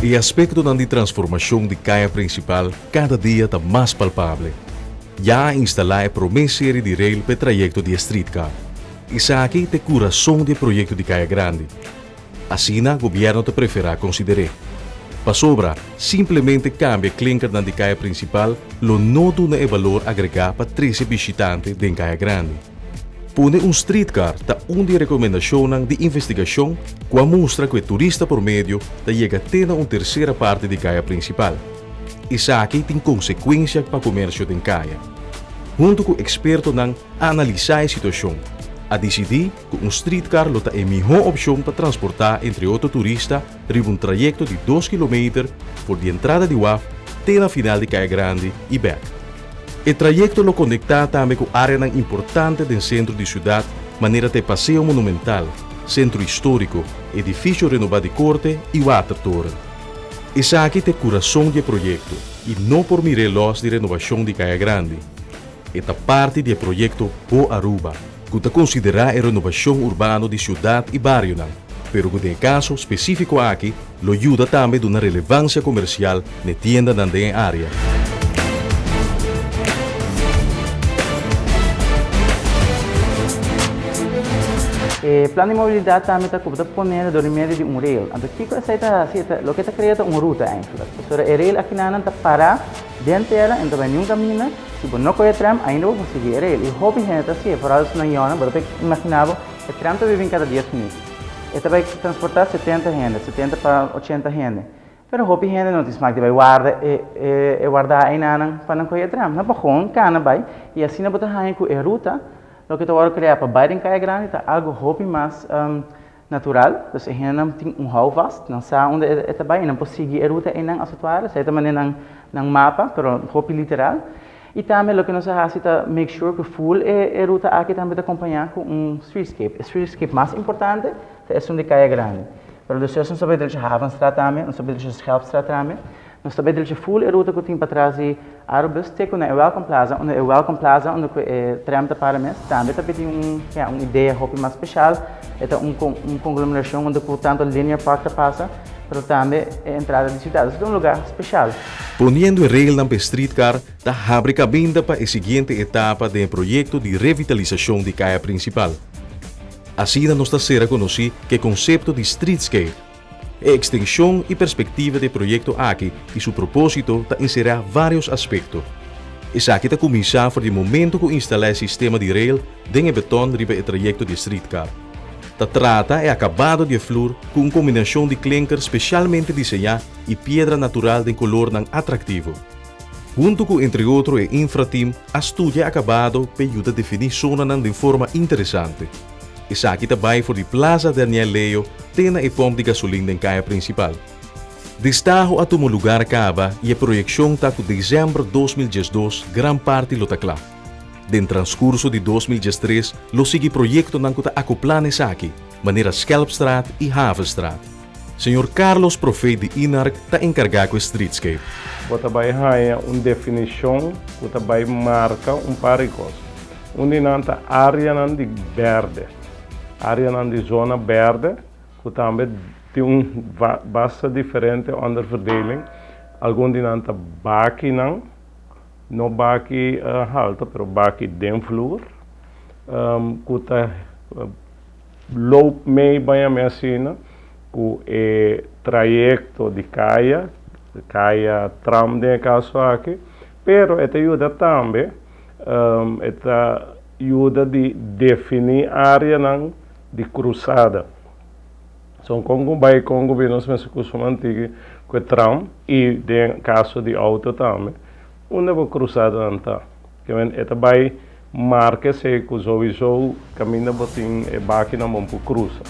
E aspektonan di transformashon di kaya prinsipal kada dia ta mas palpable. Ya a instalá e promé seri di rail pa e trayekto di e streetcar. Esaki ta e kurason di e proyekto di Kaya Grandi. Asina gobièrnu ta preferá konsider'é. Pasobra, simplemente kambia klinkernan di kaya prinsipal lo no duna e balor agregá pa trese bishitante den Kaya Grandi. Pone un streetcar ta un di e rekomendashonnan di investigashon ku a mustra ku e turista promedio ta yega te na un tersera parti di kaya prinsipal. Esaki tin konsekuensia pa komersio den kaya. Huntu ku ekspertonan a analisá e situashon, a disidí ku un streetcar lo ta e mihó opshon pa transportá entre otro turista riba un trayekto di dos kilometer for di entrada di waf te na final di Kaya Grandi i bèk. E trayekto lo konektá tambe ku áreanan importante den sentro di siudat manera ta e Paseo Monumental, Sentro Históriko, Edifisio Renobá di Korte i Watertoren. Esaki ta e kurason di e proyekto i no por mir'é lòs di renobashon di Kaya Grandi. E ta parti di e proyekto Bo Aruba, ku ta konsiderá e renobashon urbano di siudat i barionan, pero ku den e kaso spesífiko aki lo yuda tambe duna relevansia komersial n'e tiendanan den e área. E plan di mobilidat tambe ta ku bo ta pone dor di medio di un rail. Anto kiko esei ta hasi? Loke ta krea ta un ruta eindelijk. Pasobra e rail akinanan ta pará den tera en ta bai niun kaminda. Si bo no kohe tram, ainda bo por sigui e rail. I hopi hende ta hasié, foral esnan yònan, bo ta por imaginá bo, e tram ta bibin kada dies minüt. E ta bai transportá setenta hende, setenta pa ochenta hende. Pero hopi hende no tin smak di bai warda e e wardá einanan pa nan kohe e tram. Nan por gewoon kana bai i asina bo ta haña ku e ruta loke ta wòrdu kreá pa bai den Kaya Grandi ta algu hopi mas natural, dus e hendenan tin un houvast, nan sa unda e ta bai i nan por sigui e ruta einan as het ware, esei ta manera nan nan mapa, pero hopi literal. I tambe loke nos a hasi ta make sure ku full e e ruta aki tambe ta kompañá ku un streetscape. E streetscape mas importante ta esun di Kaya Grandi, pero despues nos ta bai drecha Havenstraat tambe, nos ta bai drecha Schelpstraat tambe, nos ta bai drecha full e ruta ku tin patras di Arubus te ku na e Welcome Plaza, unda e Welcome Plaza unda ku e tram ta para mes, tambe ta pidi un, ya, un idea hopi mas special. E ta un un conglomerashon unda ku tanto Linear Park ta pasa, pero tambe e entrada di siudat. Esaki ta un lugar special. Poniendo e regelnan pa e streetcar ta habri kabinda pa e siguiente etapa den e proyekto di revitalisashon di kaya prinsipal. Asina nos ta sera konosí ku e konsepto di streetscape. E ekstenshon i perspektiva di e proyekto aki i su propósito ta enserá vários aspekto. Esaki ta kuminsá for di momento ku instalá e sistema di rail den e beton riba e trayekto di e streetcar. Ta trata e akabado di e flur ku un kombinashon di klinker spesialmente diseñá i piedra natural den kolornan atraktivo. Huntu ku entre otro e Infrateam a studia e akabado p'e yuda definí zonanan den forma interesante. Esaki ta bai for di Plaza Daniel Leo te na e pòmp di gasolin den kaya prinsipal. Destaho a tuma lugar kaba i e proyekshon ta ku desèmber 2012 gran parti lo ta kla. Den transkurso di 2013 lo sigui proyektonan ku ta akoplá na esaki, manera Schelpstraat i Havenstraat. Señor Carlos Profeet di Inarc ta enkargá ku e streetscape. Bo ta bai haña un definishon ku ta bai marka un par di kos. Un di nan ta áreanan di bèrdè, áreanan di zona bèrdè ku tambe tin un basta diferente onderverdeling. Algun di nan ta bakinan, no baki haltu pero baki den vloer, ku ta loop mee baña mi asina ku e trayekto di kaya, kaya tram den e kaso aki, pero e ta yuda tambe. E ta yuda di definí áreanan di krusada. So kon ku bai kon ku bin nos mester kustumá antigi ku e tram i den kaso di outo tambe unda bo krusadanan ta. E ta bai marka esei ku souiso kaminda bo tin e bakinan bo por krusa.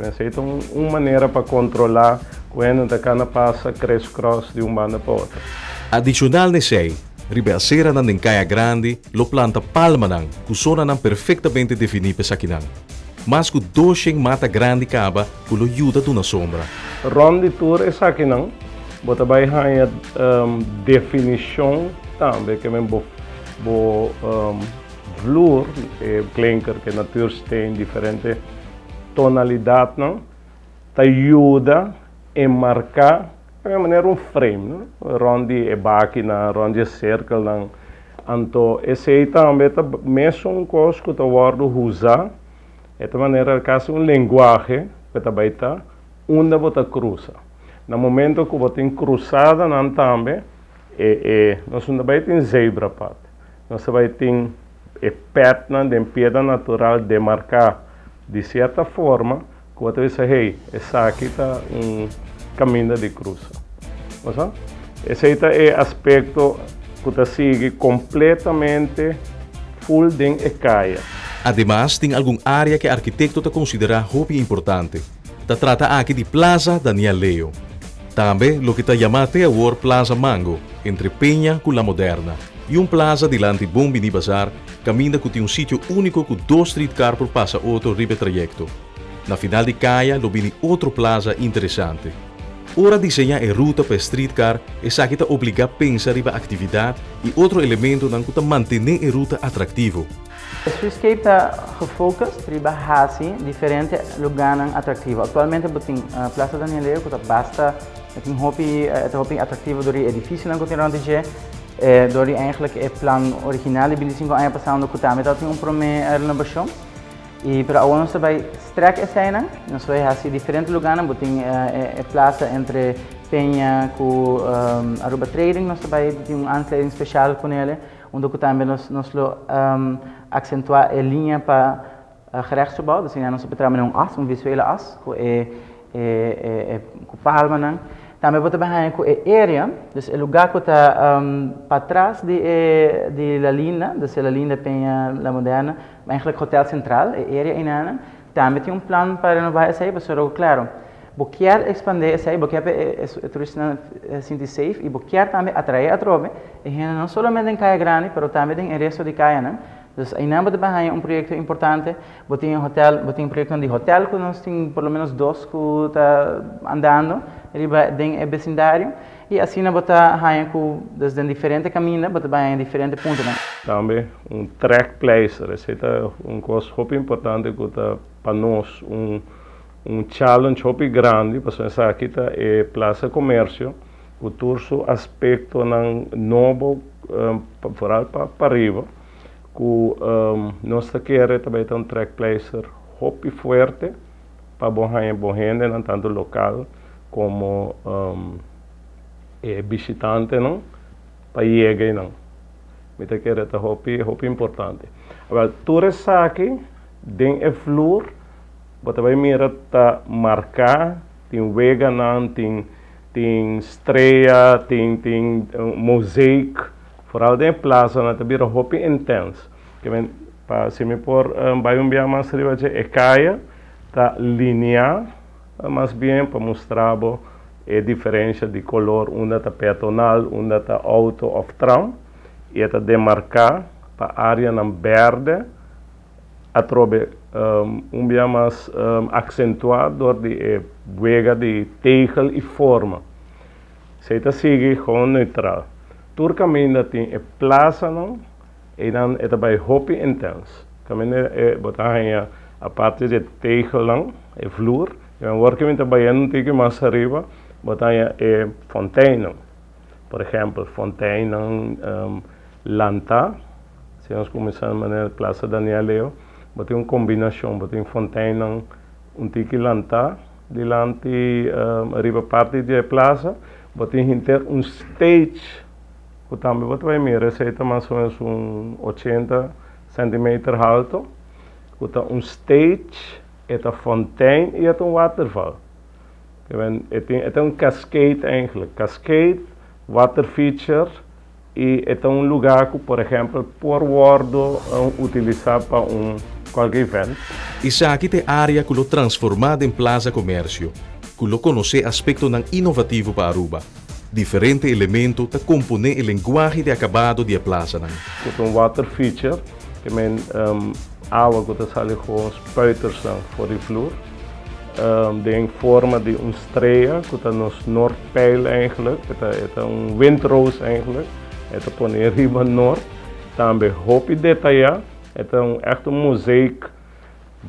Esei ta un manera pa kontrolá ku hende ta kana pasa crisscross di un banda pa otro. Adishonal na esei, riba e aseranan den Kaya Grandi lo planta palmanan ku zonanan perfektamente definí pa esakinan. Mas ku doshen mata grandi kaba ku lo yuda duna sombra. Rònt di tur esakinan bo ta bai haña definishon tambe ke men bo bo vloer, e klinker, ke natuursteen, diferente. Tonalidatnan ta yuda enmarká E manera un frame, no? Rond di e bakinan, rond di e cirkelnan. Anto esey tambe ta mesun cos cu ta wordo usa, e ta manera casi un lenguahe cu ta bay ta unda bo ta cruza. Na momento cu bo tin cruzadanan tambe, e e nos no ta bay tin zebrapad, nos ta bay tin e petnan den piedra natural demarca di cierta forma cu bo ta bisa, hey, esaki ta un caminda di cruza. Bo sa? Esey ta e aspecto cu ta sigui completamente full den e caya. Ademas, tin algun area cu e arkitecto ta considera hopi importante. Ta trata aki di Plaza Daniel Leo. Tambe loke ta yama te awor Plaza Mango, entre Peña cu La Moderna, y un plaza dilanti Bon Bini Bazar, caminda cu tin un sitio unico cu dos streetcar por pasa otro riba e trayecto. Na final di caya lo bini otro plaza interesante. Ora diseña e ruta pa e streetcar, esaki ta obliga pensa riba actividad y otro elementonan cu ta mantene e ruta atractivo. E streetscape ta gefocust riba haci diferente lugarnan atractivo. Actualmente bo tin Plaza Daniel Leo cu ta basta, e tin hopi, e ta hopi atractivo door di edificionan cu tin rond di dje, door di eigenlijk e plan original di 25 aña pasando cu tambe tabatin un prome renovacion. Y pero awor nos ta bay strek eseinan, nos ta bay haci diferente lugarnan, bo tin e plaza entre Peña cu Aruba Trading, nos ta bay tin un aansluiting special cu nele, unda cu tambe nos lo accentua e linea pa gerechtsgebouw, dus nos ta traha un as, un visuele as, cu e cu palmanan. Tambe bo ta bay cu e area, dus e lugar cu ta patras di La Linda, dus La Linda, Peña, La Moderna, eigenlijk Hotel Central, e area einan, tambe tin un plan pa renoba esey, pasobra claro, bo kier expande esey, bo kier e turistanan sinti safe y bo kier tambe atrae atrobe e hende no solamente den Caya Grandi, pero tambe den e resto di cayanan. Dus einan bo ta bay un proyecto importante, bo tin hotel, bo tin proyecto di hotel cu nos tin por lo menos dos cu ta andando riba den e vecindario y asina bo ta haya cu dus den diferente caminda, bo ta bay diferente puntonan. Tambe un trekpleister, esey ta un cos hopi importante cu ta pa nos un challenge hopi grandi, pasobra esaki ta e Plaza Comercio, cu tur su aspectonan nobo, vooral pa pariba, cu nos ta kere tambe ta un trekpleister hopi fuerte pa bo haya bo hendenan tanto local como e bishitantenan pa yega einan. Mi ta kere ta hopi hopi importante. Awel, tur esaki den e vloer bo ta bay mira ta marca, tin weganan, tin strea, tin mosaic, vooral den e plazanan ta bira hopi intens. Ke men pa si mi por bay un bia mas riba dje, e caya ta linea mas bien pa mustra bo e diferencia di color unda ta peatonal, unda ta auto of tram, y e ta demarca pa areanan berde atrobe un bia mas accentua door di e wega di tegel y forma. Esey ta sigui gewoon neutral. Tur caminda tin e plazanan, einan e ta bay hopi intens. Caminda e bo ta haya aparte di tegelnan, e vloer, y awor cu mi ta bayendo un tiki mas ariba, bo ta haya e fonteinnan. Por ehempel, fonteinnan lanta, si nos cuminsa manera Plaza Daniel Leo, bo tin un combinacion, bo tin fonteinnan un tiki lanta dilanti riba parti di e plaza, bo tin henter un stage, cu tambe bo ta bay mira, esey ta mas o menos un 80 centimeter alto, cu ta un stage, e ta fontein y e ta un waterval. E ta un cascade eigenlijk, cascade, water feature, y e ta un lugar cu, por ehempel, por wordo utilisa pa un cualkier event. Esaki ta e area cu lo transforma den Plaza Comercio, cu lo conoce aspectonan inovativo pa Aruba. Diferente elemento ta compone e lenguahe di acabado di e plazanan. Cu ta un water feature, ke men awa cu ta sali gewoon spuiters for di vloer, den forma di un strea, cu ta nos noordpijl eigenlijk, e ta un windroos eigenlijk, e ta pone riba noord, tambe hopi detaya, e ta echt un mosaic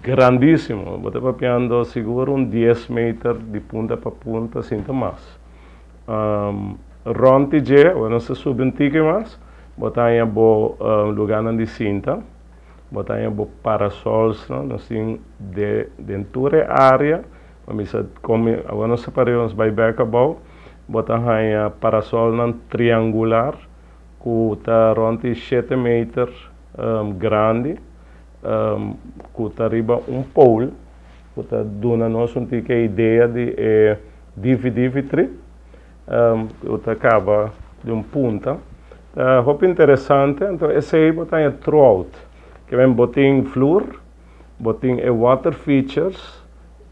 grandisimo, bo ta papiando sigur un 10 meter di punta pa punta, sin ta mas. Rond di dje, ora nos ta subi un tiki mas, bo ta haña bo lugánan di sinta, bo ta haña bo parasolsnan, nos tin de den tur e área, pa bisa komo awor nos ta pariba nos bai bèk abou, bo ta haña parasolnan triangular ku ta rond di shete meter grandi ku ta riba un pole ku ta duna nos un tiki e idea di e divi divi trip ku ta kaba di un punta. Ta hopi interesante, anto esei bo ta haña throughout. Ke men bo tin flur, bo tin e water features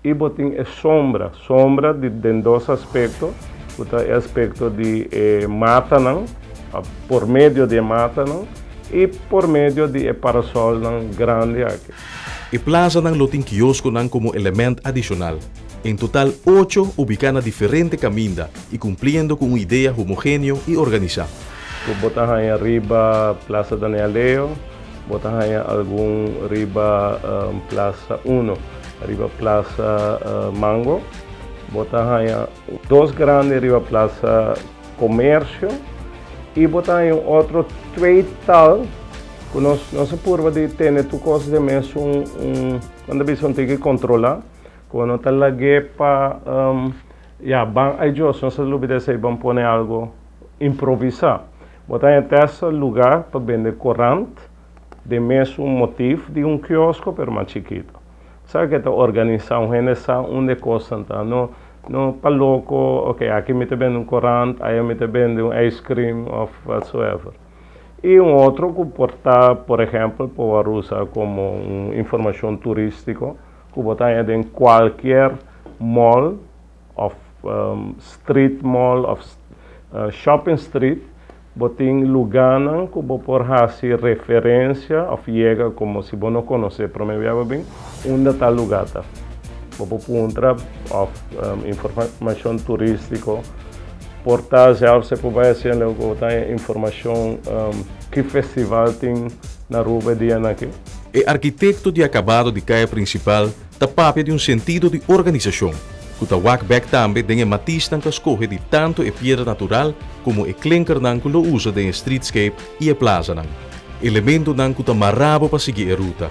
i bo tin e sombra. Sombra di den dos aspekto, ku ta e aspekto di e matanan, por medio di e matanan i por medio di e parasolnan grandi aki. E plazanan lo tin kioskonan komo element adishonal. En total ocho ubiká na diferente kaminda i kumpliendo ku un idea homogenio i organisá. Ku bo ta haña riba Plaza Daniel Leo, bo ta haña algun riba Plaza Uno, riba Plaza Mango, bo ta haña dos grandi riba Plaza Comercio i bo ta haña un otro tweetal ku nos nos a purba di tene tur kos den mesun un, nan ta bisa un tiki kontrolá, ku no ta lag'é pa ya ban ay Dios nos a lubida esei ban pone algo improvisá. Bo ta haña tèsta lugá pa bende korant den mesun motif di un kiosko pero mas chikito. Sa ke ta organisá un hende sa unda e kosnan ta no no pa loko ok aki mi ta bende un korant aya mi ta bende un ice cream of whatsoever. I un otro ku por ta por ehèmpel por wòrdu usá komo un informashon turístiko ku bo ta haña den kualkier mall of street mall of shopping street bo tin lugánan ku bo por hasi referensia of yega komo si bo no konosé promé bia bo bin unda tal lugá ta. Bo por puntra of informashon turístiko por ta zelfs e por bai hasiendo leu ku bo ta haña informashon ki festival tin na Aruba e dianan aki. E arkitekto di akabado di kaya prinsipal ta papia di un sentido di organisashon, ku ta wak bèk tambe den e matisnan ku a skohe di tantu e piedra natural komo e klinkernan ku lo usa den e streetscape i e plazanan. Elementonan ku ta mará bo pa sigui e ruta.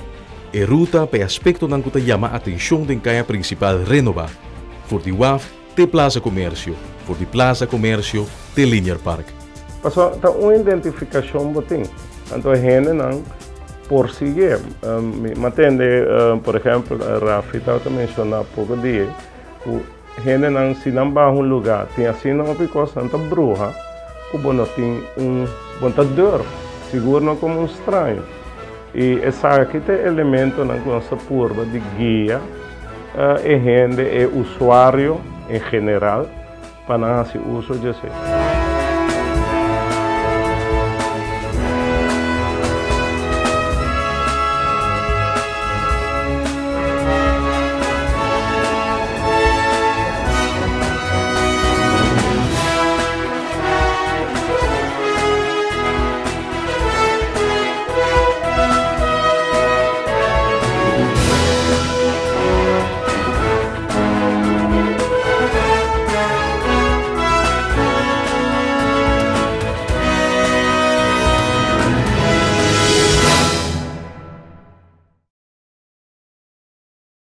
E ruta pa e aspektonan ku ta yama atenshon den kaya prinsipal renobá, for di waf te Plaza Comercio, for di Plaza Comercio te Linear Park. Pasobra ta un identifikashon bo tin. Anto e hendenan por siguié. Mi a tende, por ehèmpel, Rafi tabata menshoná poko dia ku hendenan si nan baha un lugá tin asina hopi kos, nan ta bruha ku bo no tin un, bo no ta durf, sigur no komo un straño. I esaki ta e elementonan ku nos ta purba di guia e hende, e usuario en general, pa nan hasi uso dje esei.